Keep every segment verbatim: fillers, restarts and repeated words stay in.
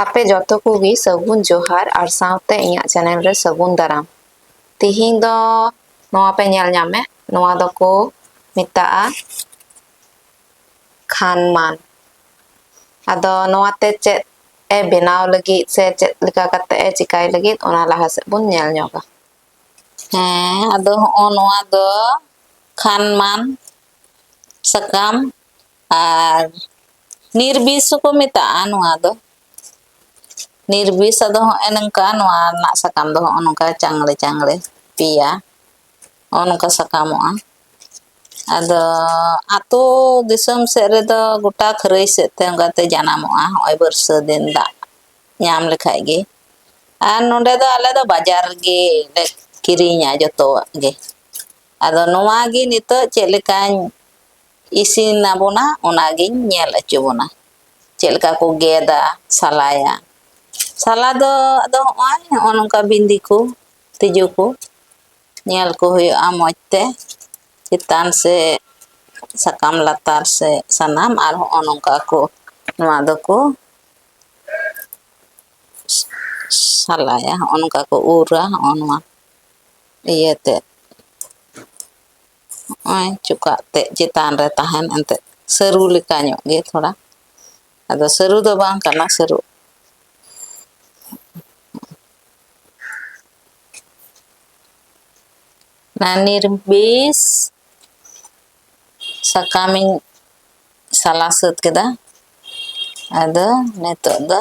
ᱟᱯᱮ ᱡᱚᱛᱚ ᱠᱚᱜᱮ ᱥᱟᱹᱜᱩᱱ ᱡᱚᱦᱟᱨ ᱟᱨ ᱥᱟᱶᱛᱮ ᱤᱧᱟᱹᱜ ᱪᱮᱱᱮᱞ ᱨᱮ ᱥᱟᱹᱜᱩᱱ ᱫᱟᱨᱟᱢ᱾ ᱛᱤᱦᱤᱧ ᱫᱚ ᱱᱚᱣᱟ ᱯᱮ ᱧᱮᱞ ᱧᱟᱢᱮᱫ, ᱱᱚᱣᱟ ᱫᱚᱠᱚ ᱢᱮᱛᱟᱜᱼᱟ ᱠᱷᱟᱱᱢᱟᱱ᱾ ᱟᱫᱚ ᱱᱚᱣᱟᱛᱮ ᱪᱮᱫ ᱮ ᱵᱮᱱᱟᱣ ᱞᱟᱹᱜᱤᱫ ᱥᱮ ᱪᱮᱫ ᱞᱮᱠᱟ ᱠᱟᱛᱮ ᱮ ᱪᱤᱠᱟᱭ ᱞᱟᱹᱜᱤᱫ, ᱚᱱᱟ ᱞᱟᱦᱟ ᱥᱮᱫ ᱵᱚᱱ ᱧᱮᱞ ᱧᱚᱜᱟ᱾ ᱦᱮᱸ, ᱟᱫᱚ ᱦᱚᱸᱜᱼᱚ ᱱᱚᱣᱟ ᱫᱚ ᱠᱷᱟᱱᱢᱟᱱ ᱥᱟᱠᱟᱢ ᱟᱨ ᱱᱤᱨᱵᱤᱥ ᱦᱚᱸᱠᱚ ᱢᱮᱛᱟᱜᱼᱟ ᱱᱚᱣᱟ ᱫᱚ᱾ ᱱᱤᱨᱵᱤᱥ ᱟᱫᱚ ᱦᱚᱸᱜᱼᱚ ᱱᱚᱝᱠᱟ, ᱱᱚᱣᱟ ᱨᱮᱱᱟᱜ ᱥᱟᱠᱟᱢ ᱫᱚ ᱦᱚᱸᱜᱼᱚ ᱱᱚᱝᱠᱟ ᱪᱟᱝᱲᱮ ᱪᱟᱝᱲᱮ ᱯᱮᱭᱟ, ᱦᱚᱸᱜᱼᱚ ᱱᱚᱝᱠᱟ ᱥᱟᱠᱟᱢᱚᱜᱼᱟ᱾ ᱟᱫᱚ ᱟᱛᱳ ᱫᱤᱥᱚᱢ ᱥᱮᱫ ᱨᱮᱫᱚ ᱜᱚᱴᱟ ᱠᱷᱟᱹᱨᱟᱹᱭ ᱥᱮᱫ ᱛᱮ ᱚᱱᱠᱟᱛᱮ ᱡᱟᱱᱟᱢᱚᱜᱼᱟ, ᱦᱚᱸᱜᱼᱚᱭ ᱵᱟᱹᱨᱥᱟᱹ ᱫᱤᱱ ᱫᱟᱜ ᱧᱟᱢ ᱞᱮᱠᱷᱟᱡ ᱜᱮ᱾ ᱟᱨ ᱱᱚᱰᱮ ᱫᱚ ᱟᱞᱮ ᱫᱚ ᱵᱟᱡᱟᱨ ᱨᱮᱜᱮ ᱞᱮ ᱠᱤᱨᱤᱧᱟ ᱡᱚᱛᱚᱣᱟᱜ ᱜᱮ᱾ ᱟᱫᱚ ᱱᱚᱣᱟ ᱜᱮ ᱱᱤᱛᱚᱜ ᱪᱮᱫ ᱞᱮᱠᱟᱧ ᱤᱥᱤᱱ ᱟᱵᱚᱱᱟ, ᱚᱱᱟᱜᱤᱧ ᱧᱮᱞ ᱦᱚᱪᱚ ᱵᱚᱱᱟ᱾ ᱪᱮᱫ ᱞᱮᱠᱟ ᱠᱚ ᱜᱮᱫᱟ, ᱥᱟᱞᱟᱭᱟ᱾ ᱥᱟᱞᱟ ᱫᱚ ᱟᱫᱚ ᱦᱚᱸᱜᱼᱚᱭ, ᱦᱚᱸᱜᱼᱚ ᱱᱚᱝᱠᱟ ᱵᱤᱸᱫᱤ ᱠᱚ, ᱛᱤᱡᱩ ᱠᱚ ᱧᱮᱞ ᱠᱚ ᱦᱩᱭᱩᱜᱼᱟ ᱢᱚᱡᱽ ᱛᱮ᱾ ᱪᱮᱛᱟᱱ ᱥᱮ ᱥᱟᱠᱟᱢ ᱞᱟᱛᱟᱨ ᱥᱮ ᱥᱟᱱᱟᱢ, ᱟᱨ ᱦᱚᱸᱜᱼᱚ ᱱᱚᱝᱠᱟ ᱠᱚ, ᱱᱚᱣᱟ ᱫᱚᱠᱚ ᱥᱟᱞᱟᱭᱟ᱾ ᱦᱚᱸᱜᱼᱚ ᱱᱚᱝᱠᱟ ᱠᱚ ᱩᱨᱟ, ᱦᱚᱸᱜᱼᱚ ᱱᱚᱣᱟ ᱤᱭᱟᱹᱛᱮ᱾ ᱱᱚᱜᱼᱚᱭ ᱪᱚᱠᱟᱜ ᱛᱮ ᱪᱮᱛᱟᱱ ᱨᱮ ᱛᱟᱦᱮᱱ ᱮᱱᱛᱮᱫ ᱥᱟᱹᱨᱩ ᱞᱮᱠᱟ ᱧᱚᱜ ᱜᱮ ᱛᱷᱚᱲᱟ᱾ ᱟᱫᱚ ᱥᱟᱹᱨᱩ ᱫᱚ ᱵᱟᱝ ᱠᱟᱱᱟ, ᱥᱟᱹᱨᱩ᱾ ᱚᱱᱟ ᱱᱤᱨᱵᱤᱥ ᱥᱟᱠᱟᱢᱤᱧ ᱥᱟᱞᱟ ᱥᱟᱹᱛ ᱠᱮᱫᱟ᱾ ᱟᱫᱚ ᱱᱤᱛᱚᱜ ᱫᱚ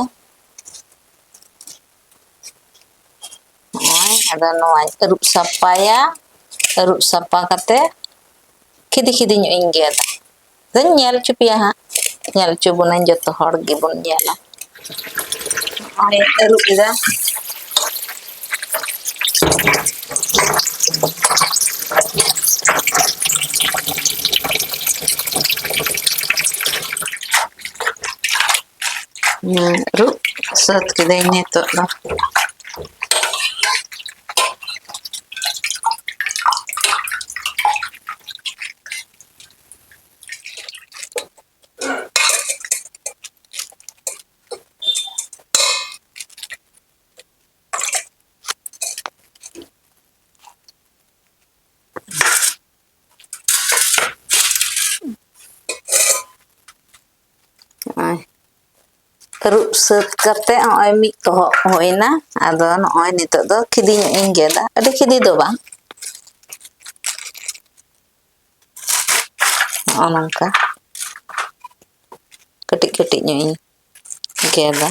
ᱱᱚᱜᱼᱚᱭ, ᱟᱫᱚ ᱱᱚᱣᱟᱧ ᱟᱹᱨᱩᱵ ᱥᱟᱯᱷᱟᱭᱟ᱾ ᱟᱹᱨᱩᱵ ᱥᱟᱯᱷᱟ ᱠᱟᱛᱮ ᱠᱷᱤᱫᱤ ᱠᱷᱤᱫᱤ ᱧᱚᱜ ᱤᱧ ᱜᱮᱫᱟ᱾ ᱟᱫᱚᱧ ᱧᱮᱞ ᱦᱚᱪᱚ ᱯᱮᱭᱟ ᱦᱟᱸᱜ, ᱧᱮᱞ ᱦᱚᱪᱚ ᱵᱚᱱᱟᱹᱧ, ᱡᱚᱛᱚ ᱦᱚᱲ ᱜᱮᱵᱚᱱ ᱧᱮᱞᱟ᱾ ᱱᱚᱜᱼᱚᱭ ᱟᱹᱨᱩᱵ ᱮᱫᱟ᱾ ᱦᱩᱸ, ᱟᱹᱨᱩᱵ ᱥᱟᱹᱛ ᱠᱤᱫᱟᱹᱧ ᱱᱤᱛᱚᱜ ᱫᱚ᱾ ᱟᱹᱨᱩᱵ ᱥᱟᱹᱛ ᱠᱟᱛᱮ ᱱᱚᱜᱼᱚᱭ ᱢᱤᱫ ᱛᱚᱦᱚᱵ ᱦᱩᱭᱱᱟ᱾ ᱟᱫᱚ ᱱᱚᱜᱼᱚᱭ ᱱᱤᱛᱚᱜ ᱫᱚ ᱠᱷᱤᱫᱤ ᱧᱚᱜ ᱤᱧ ᱜᱮᱫᱟ, ᱟᱹᱰᱤ ᱠᱷᱤᱫᱤ ᱫᱚ ᱵᱟᱝ, ᱱᱚᱜᱼᱚ ᱱᱚᱝᱠᱟ ᱠᱟᱹᱴᱤᱡ ᱠᱟᱹᱴᱤᱡ ᱧᱚᱜ ᱤᱧ ᱜᱮᱫᱟ᱾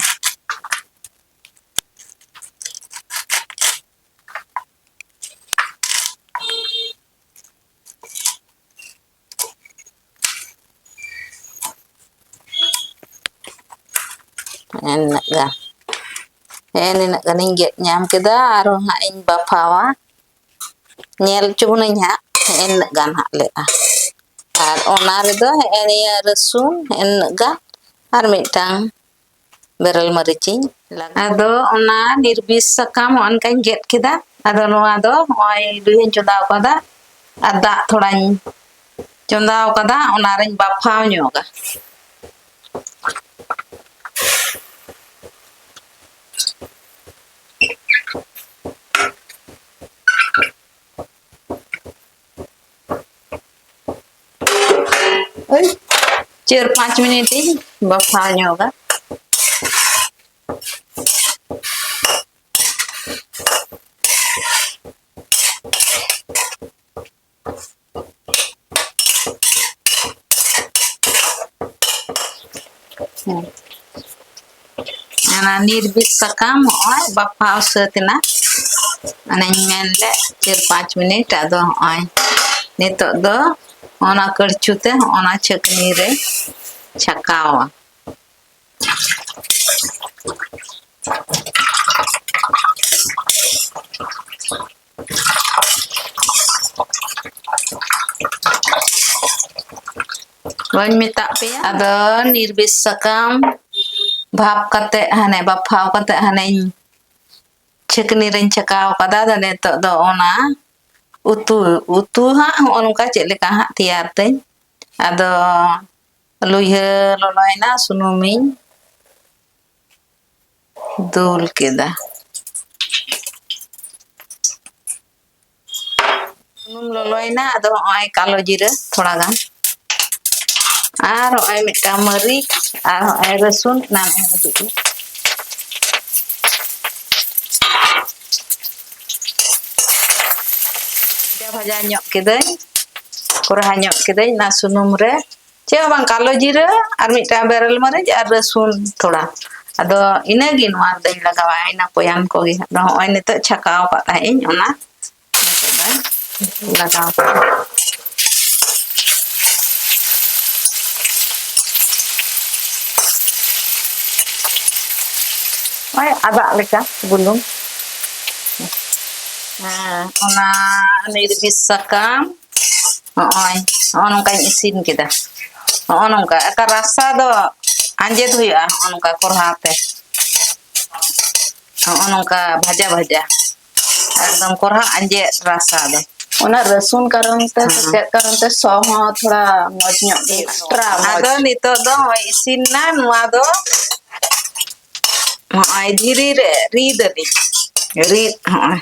ᱱᱤᱱᱟᱹᱜ ᱜᱟᱱ, ᱦᱮᱸ, ᱱᱤᱱᱟᱹᱜ ᱜᱟᱱᱤᱧ ᱜᱮᱫ ᱧᱟᱢ ᱠᱮᱫᱟ᱾ ᱟᱨᱦᱚᱸ ᱦᱟᱸᱜ ᱤᱧ ᱵᱟᱯᱷᱟᱣᱟ, ᱧᱮᱞ ᱦᱚᱪᱚ ᱵᱚᱱᱟᱹᱧ ᱦᱟᱸᱜ ᱱᱤᱱᱟᱹᱜ ᱜᱟᱱ ᱦᱟᱸᱜ ᱞᱮᱜᱼᱟ᱾ ᱟᱨ ᱚᱱᱟ ᱨᱮᱫᱚ ᱦᱮᱸ ᱱᱤᱭᱟᱹ ᱨᱟᱹᱥᱩᱱ ᱱᱤᱱᱟᱹᱜ ᱜᱟᱱ ᱟᱨ ᱢᱤᱫᱴᱟᱝ ᱵᱮᱨᱮᱞ ᱢᱟᱹᱨᱤᱪ ᱤᱧ ᱞᱟᱜᱟᱣ᱾ ᱟᱫᱚ ᱚᱱᱟ ᱱᱤᱨᱵᱤᱥ ᱥᱟᱠᱟᱢ ᱦᱚᱸ ᱚᱱᱠᱟᱧ ᱜᱮᱫ ᱠᱮᱫᱟ᱾ ᱟᱫᱚ ᱱᱚᱣᱟ ᱫᱚ ᱱᱚᱜᱼᱚᱭ ᱞᱩᱭᱦᱟᱹᱧ ᱪᱚᱸᱫᱟᱣ ᱠᱟᱫᱟ ᱟᱨ ᱫᱟᱜ ᱛᱷᱚᱲᱟᱧ ᱪᱚᱸᱫᱟᱣ ᱠᱟᱫᱟ, ᱚᱱᱟᱨᱤᱧ ᱵᱟᱯᱷᱟᱣ ᱧᱚᱜᱟ᱾ ᱳᱭ ᱪᱟᱨ ᱯᱟᱸᱪ ᱢᱤᱱᱤᱴ ᱤᱧ ᱵᱟᱯᱷᱟᱣ ᱧᱚᱜᱟ᱾ ᱦᱮᱸ᱾ ᱚᱱᱟ ᱱᱤᱨᱵᱤᱥ ᱥᱟᱠᱟᱢ ᱦᱚᱸᱜᱼᱚᱭ ᱵᱟᱯᱷᱟᱣ ᱥᱟᱹᱛ ᱮᱱᱟ᱾ ᱚᱱᱮᱧ ᱢᱮᱱ ᱞᱮᱫ ᱪᱟᱨ ᱯᱟᱸᱪ ᱢᱤᱱᱤᱴ, ᱟᱫᱚ ᱦᱚᱸᱜᱼᱚᱭ ᱱᱤᱛᱚᱜ ᱫᱚ ᱚᱱᱟ ᱠᱟᱹᱲᱪᱩ ᱛᱮ ᱦᱚᱸᱜᱼᱚ ᱱᱟ ᱪᱷᱟᱹᱠᱱᱤ ᱨᱮ ᱪᱷᱟᱠᱟᱣᱟ᱾ ᱵᱟᱹᱧ ᱢᱮᱛᱟᱜ ᱯᱮᱭᱟ? ᱟᱫᱚ ᱱᱤᱨᱵᱤᱥ ᱥᱟᱠᱟᱢ ᱵᱷᱟᱯ ᱠᱟᱛᱮ, ᱦᱟᱱᱮ ᱵᱟᱯᱷᱟᱣ ᱠᱟᱛᱮ ᱦᱟᱱᱮᱧ ᱪᱷᱟᱹᱠᱱᱤ ᱨᱮᱧ ᱪᱷᱟᱠᱟᱣ ᱠᱟᱫᱟ᱾ ᱟᱫᱚ ᱱᱤᱛᱚᱜ ᱫᱚ ᱚᱱᱟ ᱩᱛᱩ, ᱩᱛᱩ ᱦᱟᱸᱜ ᱦᱚᱸᱜᱼᱚ ᱱᱚᱝᱠᱟ ᱪᱮᱫ ᱞᱮᱠᱟ ᱦᱟᱸᱜ ᱛᱮᱭᱟᱨ ᱛᱟᱹᱧ᱾ ᱟᱫᱚ ᱞᱩᱭᱦᱟᱹ ᱞᱚᱞᱚᱭᱮᱱᱟ, ᱥᱩᱱᱩᱢᱤᱧ ᱫᱩᱞ ᱠᱮᱫᱟ᱾ ᱥᱩᱱᱩᱢ ᱞᱚᱞᱚᱭᱮᱱᱟ, ᱟᱫᱚ ᱦᱚᱸᱜᱼᱚᱭ ᱠᱟᱞᱳ ᱡᱤᱨᱟᱹ ᱛᱷᱚᱲᱟ ᱜᱟᱱ, ᱟᱨ ᱦᱚᱸᱜᱼᱚᱭ ᱢᱤᱫᱴᱟᱝ ᱢᱟᱹᱨᱤᱪ, ᱟᱨ ᱦᱚᱸᱜᱼᱚᱭ ᱨᱟᱹᱥᱩᱱ ᱮᱱᱟᱝ ᱮᱢ ᱩᱛᱩ ᱠᱮᱫᱟ᱾ ᱵᱷᱟᱡᱟ ᱵᱷᱟᱡᱟ ᱧᱚᱜ ᱠᱤᱫᱟᱹᱧ, ᱠᱚᱨᱦᱟ ᱧᱚᱜ ᱠᱤᱫᱟᱹᱧ ᱚᱱᱟ ᱥᱩᱱᱩᱢ ᱨᱮ᱾ ᱪᱮᱫ ᱦᱚᱸ ᱵᱟᱝ, ᱠᱟᱞᱳ ᱡᱤᱨᱟᱹ ᱟᱨ ᱢᱤᱫᱴᱟᱝ ᱵᱮᱨᱮᱞ ᱢᱟᱹᱨᱤᱪ ᱟᱨ ᱨᱟᱹᱥᱩᱱ ᱛᱷᱚᱲᱟ᱾ ᱟᱫᱚ ᱤᱱᱟᱹᱜᱮ ᱱᱚᱣᱟ ᱨᱮᱫᱚᱧ ᱞᱟᱜᱟᱣᱟ, ᱤᱱᱟᱹ ᱯᱚᱭᱟᱱ ᱠᱚᱜᱮ᱾ ᱟᱫᱚ ᱦᱚᱸᱜᱼᱚᱭ ᱱᱤᱛᱚᱜ ᱪᱷᱟᱠᱟᱣ ᱟᱠᱟᱫ ᱛᱟᱦᱮᱸᱫ ᱤᱧ, ᱚᱱᱟ ᱱᱤᱛᱚᱜ ᱫᱚᱧ ᱞᱟᱜᱟᱣ ᱠᱟᱜᱼᱟ᱾ ᱱᱚᱜᱼᱚᱭ ᱟᱫᱟᱜ ᱞᱮᱠᱟ ᱵᱩᱞᱩᱝ᱾ ᱦᱮᱸ, ᱚᱱᱟ ᱱᱤᱨᱵᱤᱥ ᱥᱟᱠᱟᱢ, ᱦᱚᱸᱜᱼᱚᱭ, ᱦᱚᱸᱜᱼᱚ ᱱᱚᱝᱠᱟᱧ ᱤᱥᱤᱱ ᱠᱮᱫᱟ᱾ ᱦᱚᱸᱜᱼᱚ ᱱᱚᱝᱠᱟ ᱮᱠᱟ ᱨᱟᱥᱟ ᱫᱚ ᱟᱸᱡᱮᱫ ᱦᱩᱭᱩᱜᱼᱟ, ᱦᱚᱸᱜᱼᱚ ᱱᱚᱝᱠᱟ ᱠᱚᱨᱦᱟ ᱛᱮ᱾ ᱦᱚᱸᱜᱼᱚ ᱱᱚᱝᱠᱟ ᱵᱷᱟᱡᱟ ᱵᱷᱟᱡᱟ, ᱮᱠᱫᱚᱢ ᱠᱚᱨᱦᱟ ᱟᱸᱡᱮᱫ ᱨᱟᱥᱟ ᱫᱚ᱾ ᱚᱱᱟ ᱨᱟᱹᱥᱩᱱ ᱠᱟᱨᱚᱱ ᱛᱮ ᱥᱮ ᱦᱮᱸ᱾ ᱪᱮᱫ ᱠᱟᱨᱚᱱ ᱛᱮ ᱥᱚ ᱦᱚᱸ ᱛᱷᱚᱲᱟ ᱢᱚᱡᱽ ᱧᱚᱜ ᱜᱮ extra ᱟᱹᱭᱠᱟᱹᱜᱼᱟ᱾ ᱢᱚᱡᱽ᱾ ᱟᱫᱚ ᱱᱤᱛᱚᱜ ᱫᱚ ᱦᱚᱸᱜᱼᱚᱭ ᱤᱥᱤᱱ ᱱᱟ, ᱱᱚᱣᱟ ᱫᱚ ᱦᱚᱸᱜᱼᱚᱭ ᱫᱷᱤᱨᱤ ᱨᱮ ᱨᱤᱫ ᱟᱹᱞᱤᱧ, ᱨᱤᱫ ᱦᱚᱸᱜᱼᱚᱭ᱾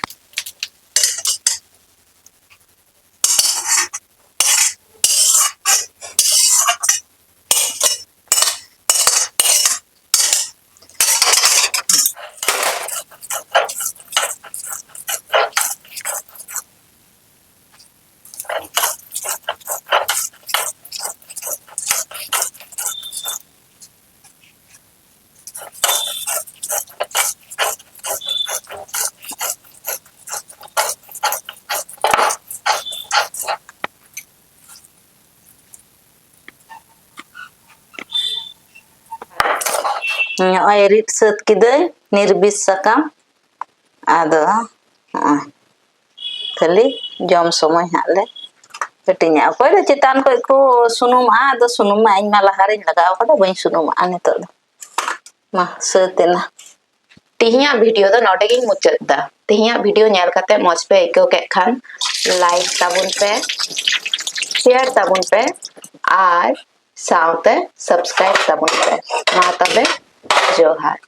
ᱱᱚᱜᱼᱚᱭ ᱨᱤᱫ ᱥᱟᱹᱛ ᱠᱤᱫᱟᱹᱧ ᱱᱤᱨᱵᱤᱥ ᱥᱟᱠᱟᱢ᱾ ᱟᱫᱚ ᱦᱚᱸᱜᱼᱚᱭ ᱠᱷᱟᱹᱞᱤ ᱡᱚᱢ ᱥᱚᱢᱚᱭ ᱦᱟᱸᱜ ᱞᱮ ᱦᱟᱹᱴᱤᱧᱟ᱾ ᱚᱠᱚᱭ ᱫᱚ ᱪᱮᱛᱟᱱ ᱠᱷᱚᱡ ᱠᱚ ᱥᱩᱱᱩᱢᱟᱜᱼᱟ, ᱟᱫᱚ ᱥᱩᱱᱩᱢ ᱢᱟ ᱤᱧ ᱢᱟ ᱞᱟᱦᱟ ᱨᱤᱧ ᱞᱟᱜᱟᱣ ᱠᱟᱫᱟ, ᱵᱟᱹᱧ ᱥᱩᱱᱩᱢᱟᱜᱼᱟ ᱱᱤᱛᱚᱜ ᱫᱚ᱾ ᱢᱟ, ᱥᱟᱹᱛ ᱮᱱᱟ᱾ ᱛᱮᱦᱮᱧᱟᱜ video ᱫᱚ ᱱᱚᱰᱮ ᱜᱤᱧ ᱢᱩᱪᱟᱹᱫ ᱮᱫᱟ᱾ ᱛᱮᱦᱮᱧᱟᱜ video ᱧᱮᱞ ᱠᱟᱛᱮ ᱢᱚᱡᱽ ᱯᱮ ᱟᱹᱭᱠᱟᱹᱣ ᱠᱮᱫ ᱠᱷᱟᱱ like ᱛᱟᱵᱚᱱ ᱯᱮ, share ᱛᱟᱵᱚᱱ ᱯᱮ ᱟᱨ ᱥᱟᱶᱛᱮ subscribe ᱛᱟᱵᱚᱱ ᱯᱮ᱾ ᱢᱟ ᱛᱚᱵᱮ, ᱡᱚᱦᱟᱨ᱾